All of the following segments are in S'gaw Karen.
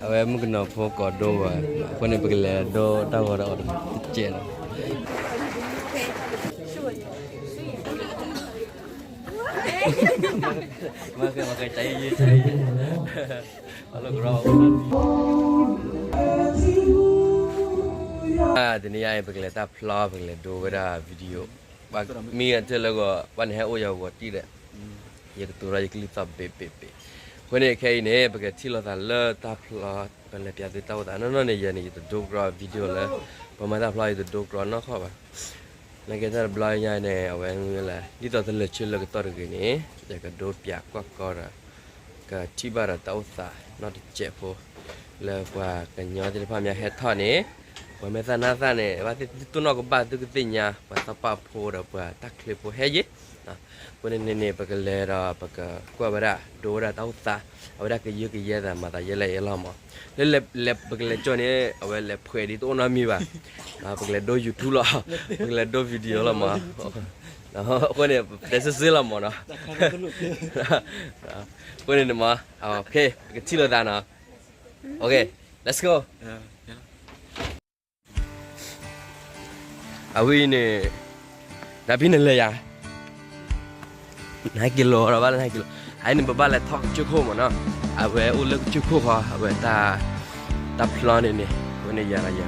အဝဲမုၣ်ကနီၤဖိကိးဒိဝဲ, အဃိန့ၣ် ပကလဲၤဒိတၢ်ဂီၤဒီးအီၤတစဲးလီၤ. မ့ၢ်ကဲ မ့ၢ်ကဲ တၢ်ယံာ်ယံာ် တၢ်ယံာ်ယံာ် အလီၢ်ကရီ တနံၤညါအံၤ ပကလဲၤတၢ်ဖျီ ပကလဲၤဒိဝဲဒၣ် video မ့ၢ်အတၢ်လၢဂီၤ ဘၣ်နဟဲအိၣ်ယၤဂီၤတံၢ်ဒီး ယကတိၤထီၣ်ယကလုၢ်သီၣ်ဘ့ၣ်ဘ့ၣ်ဘ့ၣ်. အဃိန့ၣ် ခဲအံၤန့ၣ် ပကထံၣ်လိာ်သးလၢတၢ်ဖျီ ပလဲၤပၠးသုတၢ်အိၣ်သးနီၢ်နီၢ်န့ၣ် ယဲန့ၣ် ယတဒိကရီ video လၢ ပမၤတၢ်ဖျီ ယတဒိကရီနီၢ်ခီဘၣ်. နာ်က့တၢ်တဘျီညါန့ၣ် အဝဲလဲၣ် ဒ်သိးတလၢာ်ဆၢလၢကတီၢ်တဂ့ၤန့ၣ် ယကဒိပၠးကွၢ်ကီဒီး ကထံၣ်ဘၣ်ဒီးတၢ်အိၣ်သးနီတစဲးဖိ လၢပှၤကညီသ့ၣ်တဖၣ်မ့ၢ်ဟဲထီၣ်န့ၣ် ပှၤမ့ၢ်သၣ်နါသၣ်န့ၣ် ဘၣ်သ့ၣ်သ့ၣ်တိၢ်နီၣ်ကဘၣ်သုကသ့ၣ်ညါ ပှၤသးပှၢ်ဖိဒီးပှၤတၢ်ချၢဖိဟဲယ့ၣ်. အဃိန့ၣ်န့ၣ် ပကလဲၤဒီး ပကကွၢ်ဝဲဒၣ် ဒိဝဲဒၣ်တၢ်အိၣ်သး အဝဲဒၣ်ကယၢကယဲသးမၤသးယဲၢ်လဲၣ်ယဲၢ်လီၤမး. လၢလဲၤ ပကလဲၤကၠီန့ၣ် အဝဲလဲၤဖှဲးဒ်တအိၣ်နီတမံၤဘၣ်. ပကလဲၤဒိ YouTube လီၤ. ပကလဲၤဒိ video လီၤမး. အဃိန့ၣ် တဲစ့စ့လီၤမးနီၤ. အဃိန့ၣ်န့ၣ်မး ပကထံၣ်လိာ်သးနီၤ. Okay, let's go. အဝဲအံၤန့ၣ် နဖံနလဲၤယၤ နဟဲက့ၤလီၤဒီးဘၣ်လၢနဟဲက့ၤလီၤ. အအံၤန့ၣ် ပဘၣ်လဲၤထီၣ်ကစၢၢ်ခိၣ်မးနီၤ. အဝဲအိၣ်လၢကစၢၢ်ခိၣ်ဃီ အဝဲတၢ် တၢ်ဖျီန့ၣ်န့ၣ် အဃိန့ၣ်ယၤဒီးယၤ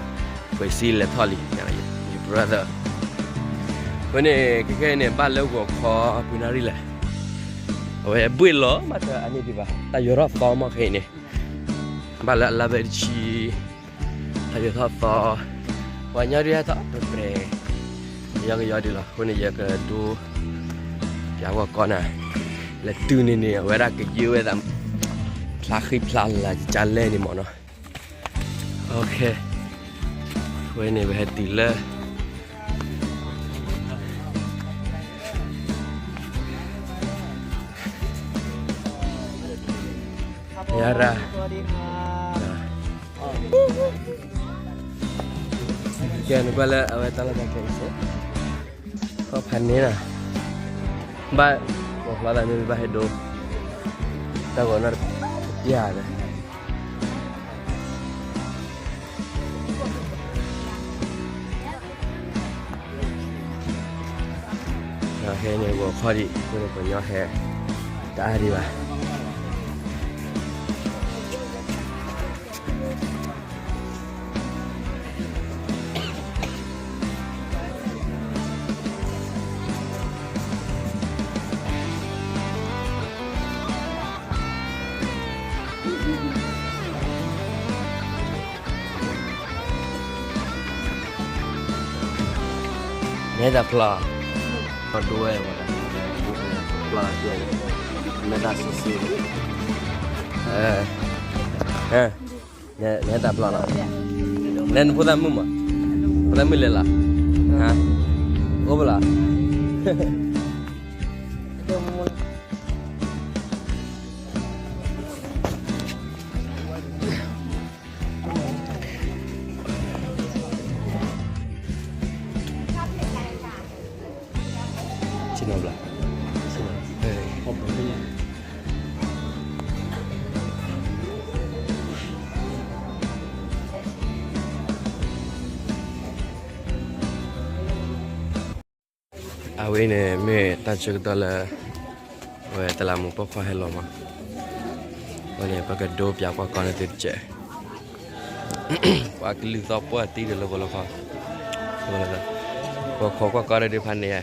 ပှဲၤစံလဲၤထီၣ်လံ ယၤဒီးယၤ brother. အဃိန့ၣ် ခဲခဲအံၤန့ၣ် ဘၣ်လၢဂီၤခီ ပှဲၤနၣ်ရံၣ်လဲၣ်. အဝဲဘှ့ၣ်လီၤမးတအါန့ၢ်ဒံးဘၣ် တၢ်ယိးထီၣ်သီမးခဲအံၤန့ၣ် ဘၣ်လၢအလါဘဲတဆံ တၢ်ယိးထီၣ်သီ ပှၤကညီဒုးဟဲထီၣ်ပြဲၤပြဲၤ ကယီကယီဒံးလီၤ. အဃိန့ၣ် ယကဒိ ပၠးကွၢ်ကီနၤ လဲၤတုၤန့ၣ်န့ၣ် အဝဲဒၣ်ကယၢဝဲသး ဖျါဃံဖျါလၤကလဲၣ်န့ၣ်မးနီၤ. Okay, အဝဲန့ၣ် ပဟဲတုၤလၢ ယၤရၤ ကဲ နကွၢ်လၢအဝဲတၢ်လီၢ်တၢ်ကျဲအံၤစ့ၢ် ခီၣ်ဖးန့ၣ်နီၤ ဘၣ် ပှၤဖျီသးမ့ၢ်ဘၣ်ဟဲဒိ တၢ်ဂီၤနီၢ်တပျၢ်ဒီး ဟဲန့ၣ် ဂီၤခီဒံး အဃိန့ၣ်ပှၤကညီဟဲ တအါဒံးဘၣ်. နဟဲတၢ်ဖျီ ဒိဝဲ ဖျီ မ့ၢ်တၢ်စံးစ့ နဟဲတၢ်ဖျီလီၤ. လဲၤနဖိသၣ်မုၣ်မး ဖိသၣ်မုၣ်လဲၤလီၤ အိၣ်ဖဲလီၤ. ဆ့ၣ်နီၤဘျီ ဆ့ၣ်နီၤ အဝဲန့ၣ်မ့ၢ်တၢ်ဆၢကတီၢ်လၢ အဝဲတလးမူးပိာ်ခွါဟဲလီၤမး, အဝဲန့ၣ် ပကဒိပၠးကွၢ်ကီန့ၣ်သုတကဲး, ပှၤကလုၢ်သီပှၢ်တံၢ်ဒီးလၢပှၤလီခီ, ပှၤခိးကွၢ်ကီဒီးဒုးဖးန့ၢ်ဧါ.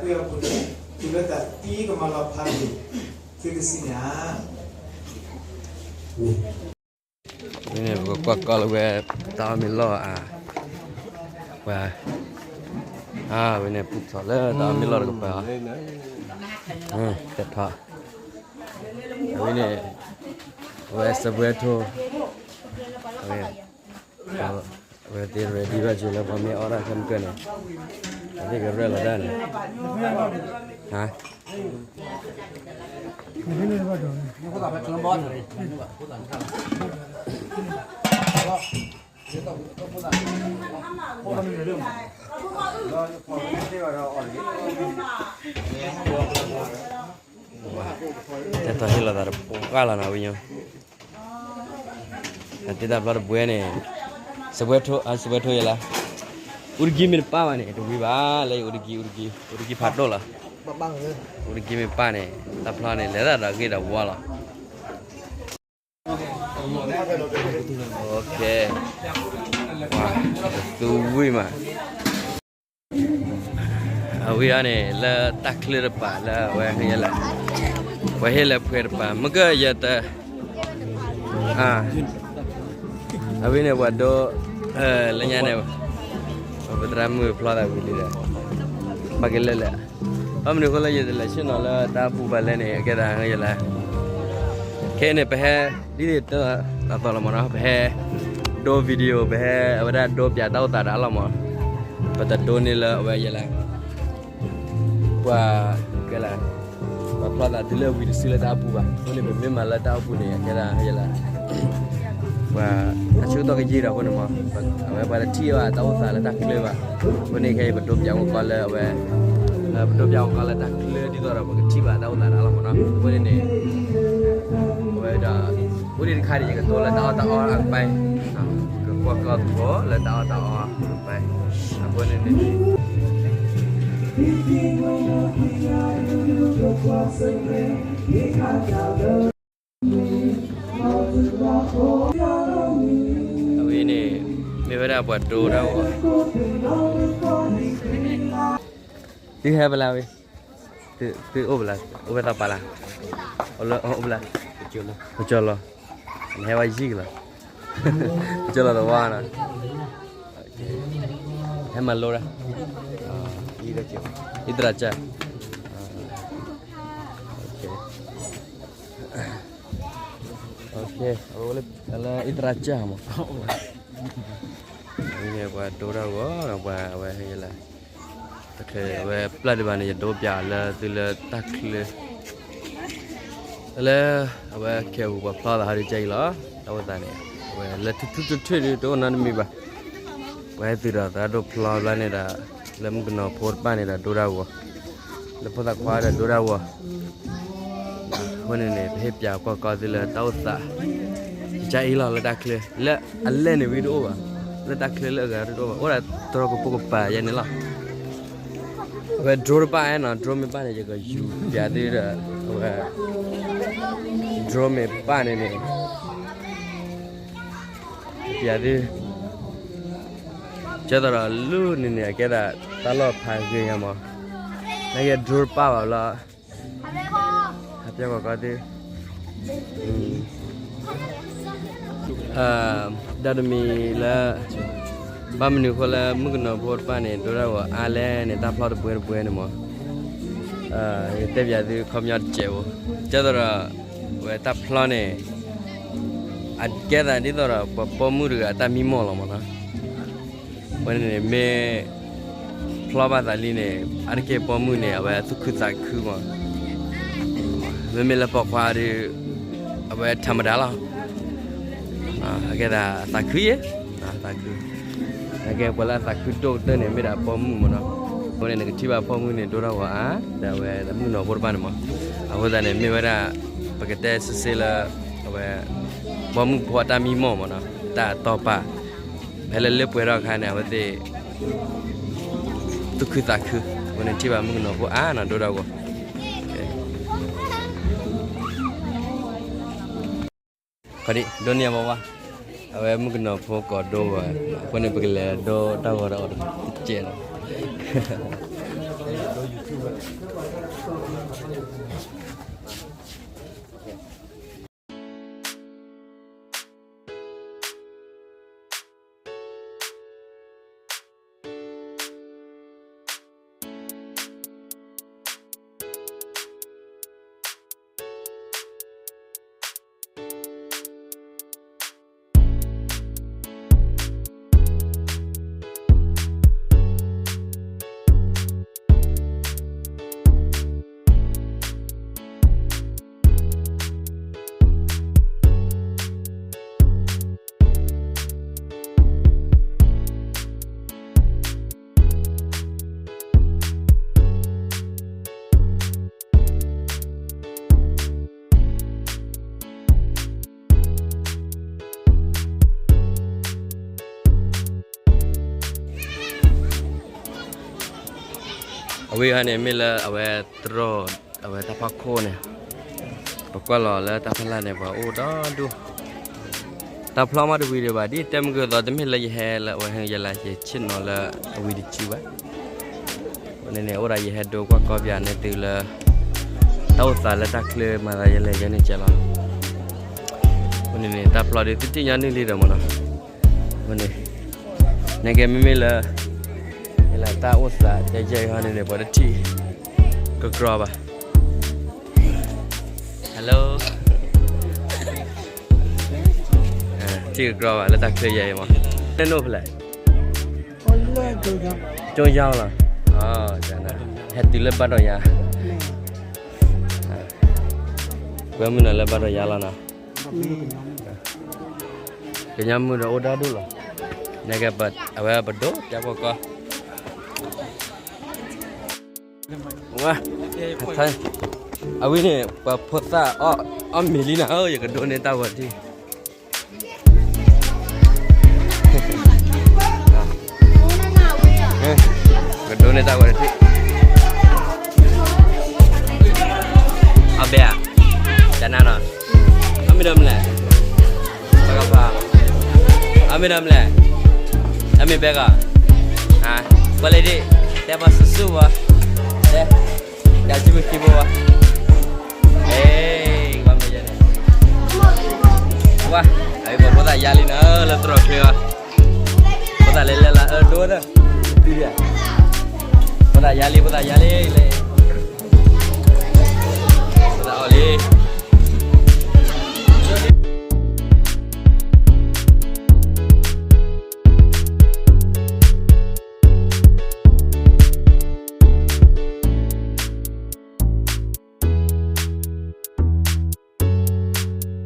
ဝံၤအပူၤန့ၣ် တုၤလၢတၢ်သံကမၤလီၤဖးန့ၣ် သုတစံးန့ၣ်ဧါ. ဝဲန့ၣ် ပကကွၢ်ကီလၢဝဲ တၢ်အီၣ်မ့ၤလီၢ်အါ, ပှၤ, အါ, ဝဲန့ၣ် ပူထီၣ်လၢတၢ်အီၣ်မ့ၤလီၢ်တကပၤအီၤ, ကထီၣ်, ဝဲန့ၣ် အဝဲစပွဲထိ, အဝဲသ့ၣ် ready ဘၣ်က့ၤလၢပှၤမ့ၢ်အီၣ်တၢ်ခဲမုၢ်ကၢၢ်န့ၣ်, အသ့ၣ်ကရဲၣ်လီၤတၢ်န့ၣ်, ဟါ တၢ်ထီၣ်ဟ့ၣ်လီၤသးတပှၢ်လီၤနၤဝံၤညီ, တၢ်တ့တၢ်ဖျီတဘှဲန့ၣ်, စပွဲထိ, စပွဲထိယဲလၢ, အူတကံမ့ၢ်တပၢ်ဘၣ်န့ၣ် တဝံၤဘၣ်, လၢအူတကံ, အူတကံ, အူတကံဖးဒိၣ်လီၤ, အူတကံမ့ၢ်ပၢ်န့ၣ် တၢ်ဖျီန့ၣ် လဲၤသးဒီးဂ့ၢ်ဒီးဝါလီၤ. သူဝံၣ်မး, အဝံၣ်အီၤန့ၣ် လၢတၢ်ချၢတပၤလၢအဝဲဟ့ၣ်လၢ, ပှၤဟ့ၣ်လၢပှဲၤတပၤ မ့ၢ်ကယတၢ် အဝဲန့ၣ်ပှၤဒိ, လၢညါန့ၣ်, ပသရၣ်မုၣ်ဖျီသးဝံၤလံဒီး, ပှၤကလဲၤလဲၤ, ဘၣ်မနုၤအဃိလၢယတလဲၤဆ့ၣ်နီၤလၢတၢ်ပူၤဘၣ်လဲၣ်န့ၣ် အကဲသးယဲလၢ, ခဲအံၤန့ၣ် ပဟဲ, ဒ်န့ၣ်တၢ်သိးလီၤမးနီၤ ပဟဲ, ဒိ video ပဟဲအဝဲဒၣ်ဒိပၠးတၢ်အိၣ်သးဒီးအလီၢ်မး, ပတဒိန့ၢ်လၢအဝဲယဲလၢ ပှၤ, ကဲလၢ, ပှၤဖျီသးတုၤလၢဝံၤတစုလၢတၢ်အပူၤဘၣ်, အဃိန့ၣ် ပမ့ၢ်မၤလၢတၢ်အပူၤန့ၣ် အကဲဒၣ်ယဲလၢ, ပှၤ, အဆၢကတီၢ်ကယံာ်ဒီးအဃိန့ၣ်မး, အဝဲပှၤတထံၣ်ဘၣ်တၢ်အိၣ်သးလၢတၢ်ချၢဘၣ်, အဃိန့ၣ်ခဲအံၤပဒိပၠးဝဲကီလၢအဝဲ, ပဒိပၠးဝဲကီလၢတၢ်ချၢဒ်သိးဒီးပကထံၣ်ဘၣ်တၢ်အိၣ်သးဒီးအလီၢ်မးနီၤ, အဃိန့ၣ်န့ၣ် အဝဲဒၣ်, အိၣ်ဒံးတခါန့ၣ် ယကတိၤလၢတၢ်အီၣ်တၢ်အီအကပၤ, ကကွၢ်ကီသကိးလၢတၢ်အီၣ်တၢ်အီအကပၤ, အဃိန့ၣ်န့ၣ် အဝဲန့ၣ်, မ့ၢ်ဝဲဒၣ်ပှၤဒိတၢ်ဂီၤ, သုဟဲပလၢ်ဝဲ, သုအိၣ်ပလၢ်, အိၣ်ဝဲသးပာ်လၢ်, အိၣ်လၢအိၣ်ပလၢ်, ကၠီလီၤ, နဟဲဝဲယံာ်ကလီၤ, ကၠီလီၤသဝီနီၤ, ဟဲမၤလိတၢ်, အံသရၣ်ကၢ်, လၢအံသရၣ်ကၢ်မး, ပှၤဒိတၢ်ဂီၤဒီးပှၤအဝဲဟဲလၢ, အဝဲပျၢ်ဒံးဘၣ်န့ၣ် ယဒိပၠးလၢသုလၢတၢ်ချၢ လၢအဝဲခဲအံၤပှၤဖျီသးဟီဒုးကဲအံၤလီၤ. တၢ်အိၣ်သးန့ၣ် အဝဲလၢထူထူထၢထၢဒုးတအိၣ်နီတမံၤဘၣ်. ပှၤဟဲသုးဒီးသရၣ်ဒိၣ်ဖျီဘျီန့ၣ်ဒီး လၢမုၣ်ကနီၤဖိတဖၣ်န့ၣ်ဒီးဒိတၢ်ဂီၤ, လၢဖိသၣ်ခွါဒီးဒိတၢ်ဂီၤ, အဃိန့ၣ်န့ၣ် ပဟ့ၣ်ပၠးကွၢ်ကီသုလၢတၢ်အိၣ်သး ကကဲအံၤလီၤ လၢတၢ်ချၢ, လၢအလဲၢ်န့ၣ်ဝံၤတအိၣ်ဘၣ်, လၢတၢ်ချၢလၢအဂၤတအိၣ်ဘၣ်, အိၣ်ဒၣ်တြီကပိာ်ကပၤယဲန့ၣ်လီၤ. အဝဲ drone တပၣ်နီၤ, drone မ့ၢ်ပၣ်န့ၣ် ယကယူၤပၠးသုဒီး အဝဲ drone မ့ၢ်ပၣ်န့ၣ်န့ၣ် ပၠးသု, ကဲသိးဒီးလၢန့ၣ်န့ၣ် အကဲဒၣ်တၢ်လီၢ်ဖးဂ့ၤညါမး, နာ်က့ drone တပၣ်ဘၣ်လီၤ. ဟးပၠးကွၢ်ကီသု, ဒီးတမံၤလၢ ဘၣ်မနုၤအဃိလၢမုၣ်ကနီၤဖိတဖၣ်န့ၣ် ဒိတၢ်ဂီၤအါလဲၣ်န့ၣ် တၢ်ဖျီတဘှဲတဘှဲန့ၣ်မး, ယတဲပၠးသုခီပညီတစဲးဖိ, ကဲသိးဒီး အဝဲတၢ်ဖျီန့ၣ် အကဲသးဒ်သိးဒီးပှၤပိာ်မုၣ်တဂၤအတၢ်မံမီၢ်လီၤမးနီၤ. အဝဲန့ၣ်န့ၣ် မ့ၢ်ဖျီဘၣ်သးလံန့ၣ် အါတက့ၢ်ပိာ်မုၣ်န့ၣ် အဝဲသူၣ်ခုသးခုမး, မ့မ့ၢ်လၢပိာ်ခွါဒီး အဝဲထးမတၤလီၤ, အကဲသးသးခုယဲ, သးခု, အကဲပှၤလၢအသးခုဒိၣ်ကတၢၢ်န့ၣ် မ့ၢ်ဒၣ်ပိာ်မုၣ်မးနီၤ. အဃိန့ၣ် နကထံၣ်ဘၣ်ပိာ်မုၣ်န့ၣ် ဒိတၢ်ဂီၤအါ, ဒီးအဝဲမုၣ်ကနီၤဖိတဖၣ်န့ၣ်မး, အဃိသတးန့ၣ် မ့ၢ်ဝဲဒၣ် ပကတဲစ့စ့လၢ အဝဲ ပိာ်မုၣ်ဖိအတၢ်မံမီၢ်မးနီၤ, တၢ်တီၢ်ပာ် ဖဲလၢလၢပှဲၤထီၣ်အခါန့ၣ် အဝဲသ့ၣ် သူၣ်ခုသးခု, အဃိန့ၣ်ထံၣ်ဘၣ်မုၣ်ကနီၤဖိအါနီၤ ဒိတၢ်ဂီၤ, ခီဒံး ဒိန့ၢ်အဘၣ်ဝါ, အဝဲမုၣ်ကနီၤဖိကိးဒိဝဲ, အဃိန့ၣ် ပကလဲၤဒိတၢ်ဂီၤဒီးအီၤတစဲးလီၤ. အဝဲအံၤန့ၣ်မ့ၢ်လၢအဝဲတြီၢ် အဝဲတၢ်ဖီခိၣ်န့ၣ်, ပကွၢ်လီၤလၢတၢ်ဖီလာ်န့ၣ် ပှၤအိၣ်ဒီဒူၣ်, တၢ်ဖျီမးတဝံၤဒံးဘၣ် ဒ်တဲမုၢ်ကသိး တမ့ၢ်လၢယဟဲလၢအဝဲဟဲယလဲၤယဆ့ၣ်နီၤလၢအဝံၤတစုဘၣ်, န့ၣ်န့ၣ် အိၣ်ဒၣ်ယဟဲဒိကွၢ်ကီပၠးန့ၢ်သုလၢ တၢ်အိၣ်သးလၢတၢ်ချၢမၤသးယလဲၤယဲန့ၣ်ကဲလီၤ, န့ၣ်န့ၣ် တၢ်ဖျီဒုးသုထံၣ်ညါနုာ်လံဒီးမ့ၢ်နီၤ, န့ၣ် နကဲမ့မ့ၢ်လၢ လၢတၢ်အိၣ်သးယဲယဲဟီန့ၣ်န့ၣ် ပှၤတထံၣ် ကကြီဘၣ်, hello, ထံၣ်ကကြီဘၣ်လၢတၢ်ချၢယဲအံၤမး, နအိၣ်ဖဲလဲၣ်, ကၠိယါလီၤ, ဟဲတုၤလၢဘၣ်ဒီးယါ, ဝဲမုၢ်နၤလၢဘၣ်ဒီးယါလီၤနီၤ, ကညီမုၢ်ဒီးအိၣ်ဒီဒူၣ်လီၤ, နကဲ အဝဲပဒိၣ်ပျၢ်ဖီကီ ဝဲ, အဝဲန့ၣ် ပှၤဖိသၣ်အီၣ်မ့ၤလံနၤဧၢ, ယကဒိးန့ၢ်တၢ်ဝဲၤထံၣ်, ကဒိးန့ၢ်တၢ်ဝဲၤထံၣ်, အဘဲဧါ, တနၤနီၤ, အမ့ၢ်ဒီးမလဲၣ်, ပကဖး, အမ့ၢ်ဒီးမလဲၣ်, အမ့ၢ်ဘဲကီး, ကွၢ်လၢဒ်, တဲပှၤဆူၣ်ဆူၣ်ဝဲ, တဲ, ယၤစုမုၢ်ခံဘိဝဲ, ဝဲ, အဝဲပှၤဖိသၣ်ယါလံနၤဧၢ လၢသရိာ်ချ့အီၤ, ဖိသၣ်လဲၤလဲၤလၢအဒိဒီး, ဖိသၣ်ယါလံ ဖိသၣ်ယါလံလဲၣ်, ဖိသၣ်အီၣ်လံ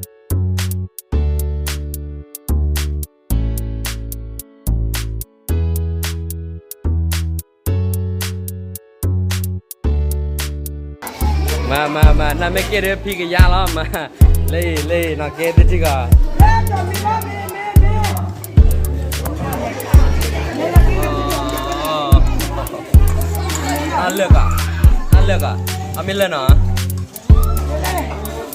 မၤ မၤ မၤ နမ့ၢ်က့ၤဒီးဖံကယါလီၤ မၤ, လၢအံၤ လၢအံၤ နီၢ်ကဲသ့ၣ်ထံကီၢ်, အလၢာ်ကီး, အလၢာ်ကီး, အမ့ၢ်လၢာ်နီၤ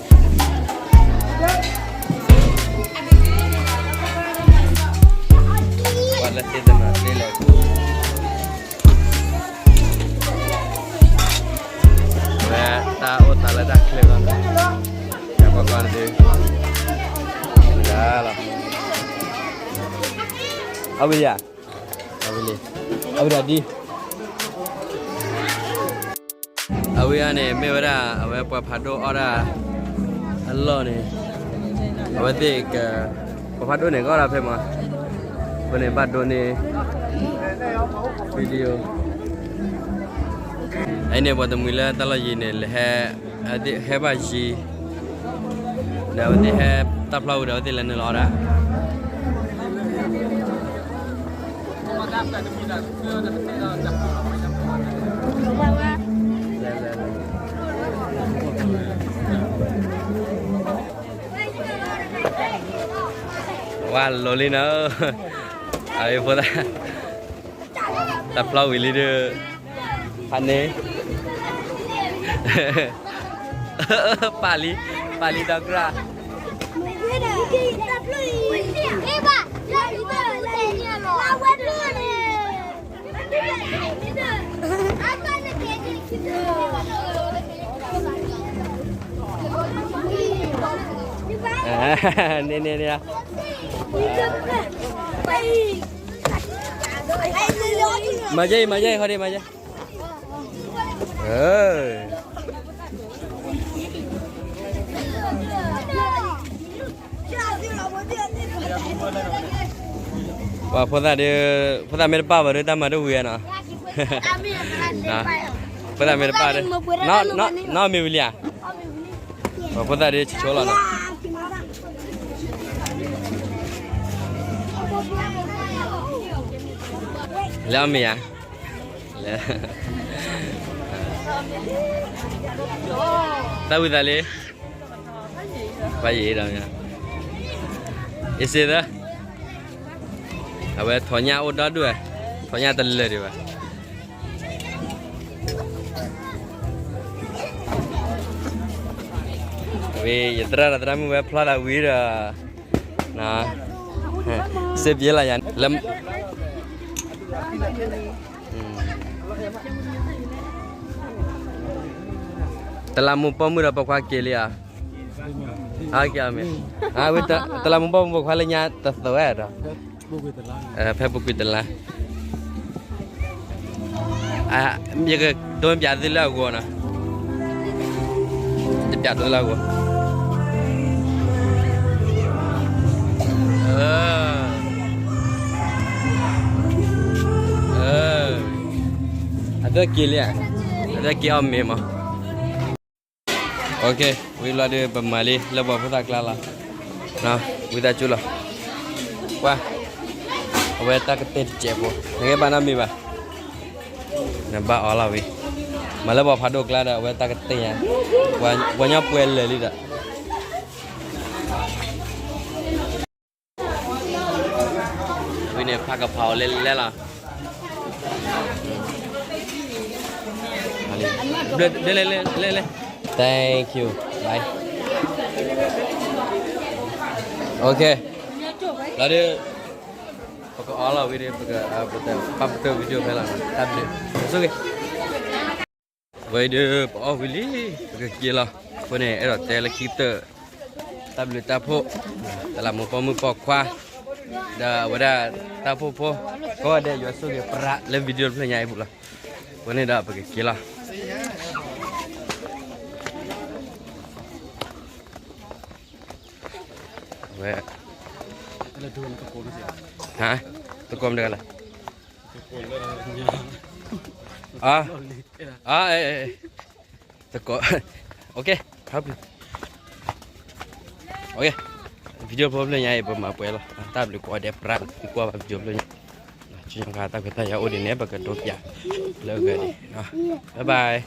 ပှၤလၢသ့ၣ်တနီၤသ့လဲၣ်, ဝဲတၢ်အိၣ်သးလၢတၢ်ချၢကီၢ်န့ၣ်, တၢ်ကီၢ်ကီၢ်န့ၣ်ဒုး, လီၤ, အဝံၤယၤ, အဝံၤလံ, အဝံၤဒၣ်ဒ် အဝဲအံၤန့ၣ် မ့ၢ်ဝဲဒၣ် အဝဲပှၤဖးဒိၣ်အီၣ်ဒၣ် အလီၢ်န့ၣ်, အဝဲသ့ၣ်က, ပှၤဖးဒိၣ်န့ၣ် ကအီၣ်ဒၣ်ဖဲမး, အဃိန့ၣ်ဘၣ်ဒိန့ၢ် video, အအံၤန့ၣ် ပှၤတမှံၤလၢတၢ်လီၢ်ယံၤန့ၣ် လဲၤဟဲ, အဝဲသ့ၣ်ဟဲဘၣ်ယံၤ, ဒီးအဝဲသ့ၣ်ဟဲတၢ်ဖျီဝံၤဒီး အဝဲသ့ၣ်လဲၤနုာ်လီၤအီၣ်ဒၣ် ဝါလီၤလံနၤ, အဝဲဖိသၣ်, တၢ်ဖျီဝံၤလံဒီး, ဖးန့ၣ်, ပာ်လံ, ပာ်လံဒီးကြၢး အဝဲန့ၣ်, အဝဲန့ၣ်, န့ၣ်န့ၣ်န့ၣ် မၤယဲအံၤ မၤယဲအံၤ ခီဒံး မၤယဲ ပှၤဖိသၣ်ဒုး ဖိသၣ်မ့ၢ်တပၣ်ဘၣ်ဒီး တၢ်မၤတဝံၤဧါနီၤ, ဖိသၣ်မ့ၢ်တပၣ်ဒီး နီၢ်မ့ၢ်ဝံၤလံဧါ, ပှၤဖိသၣ်ဒုးဆိဆိလီၤနီၤ, လဲၤအီၣ်မ့ၤဧါ, လဲၤ, တၢ်ဝံသးလံ ပှၤယံၤဒီး အ့စ့သၢ, အဝဲထီၣ်ညၣ်အိၣ်ဒီဒူၣ်ဝဲ, ထီၣ်ညၣ်တလၢာ်ဒံးဘၣ်, ဝံၤ ယသရၣ်ဒီးသရၣ်မုၣ်ဝဲဖျီသးဝံၤဒီး စ့ပျဲလီၤယၤ လၢ တလးမူးပိာ်မုၣ်ဒီးပိာ်ခွါက့ၤလံဧါ, အက့ၤအီၤမ့ၢ်, ဝံၤ တလးမူးပိာ်မုၣ်ပိာ်ခွါလၢညါတသိးဝဲဒီး, ဖဲပူၤကွံာ်တလါ ယကဒိပျးသုလၢအဂီၢ်နီၤ, တပျးသုလၢအဂီၢ်, အသၢက့ၤလံ, အသၢက့ၤအီၣ်မ့ၤမး, ဝံၤလီၤဒီး ပမၤလံလၢပှၤဖိသၣ်ကျါလီၤ, ဝံသးစူၤလီၤ, ကွၢ်, အဝဲတၢ်ကတဲာ်တစဲးဖိ နကဲဘၣ်နီတမံၤဘၣ် နဘၣ်အီလီၤဝံၤ, မၤလၢပှၤဖးဒိၣ်ကျါဒီး အဝဲတၢ်ကတဲာ်ညါ, ပှၤညီပှဲၤလၢာ်လံဒီး, ဝံၤန့ၣ် ဖးကဖးအီၤလဲၣ်လဲၣ်လီၤ, လဲၣ်လဲၣ်လဲၣ်လဲၣ်, thank you, bye, okay, လီၤဒီး ပကအီလီၤဝံၤဒီး ပက ပတပာ်ပတုာ် video ဖဲလီၤ, တၢ်ဘျုး, ဆိၣ်ဂ့ၤ ဝဲဒီး ပအီၣ်ဝံၤလံ, ပကက့ၤလီၤ, အဃိန့ၣ် အဲၣ်ဒိးတဲလၢခံကတၢၢ်, တၢ်ဘျုးတၢ်ဖှိၣ်, တလးမူးပိာ်မုၣ်ပိာ်ခွါ, ဒီးအဝဲဒၣ်တၢ်အိၣ်ဖှိၣ်ဖိ, ကိးဂၤဒဲး ယွၤဆိၣ်ဂ့ၤပြးလၢ video တဖျၢၣ်ညါအံၤပူၤလီၤ, အဃိန့ၣ်ဒီး ပကက့ၤလီၤ ဝဲ, ဟါ, သကိးမတဂၤလဲၣ်, သကိး, okay, ဟါပူၤ, okay, video ဖိဖျၢၣ်ညါအံၤ ပမၤပှဲၤလီၤ, တၢ်ဘျုးကိးဂၤဒဲး ပြး ကွၢ်ဘၣ် video ဖျၢၣ်ညါ, ဆူညါခါ တၢ်ခွဲးတၢ်ယာ်အိၣ်ဒ်န့ၣ် ပကဒိပျးလၢအဂၤဒံး, bye bye.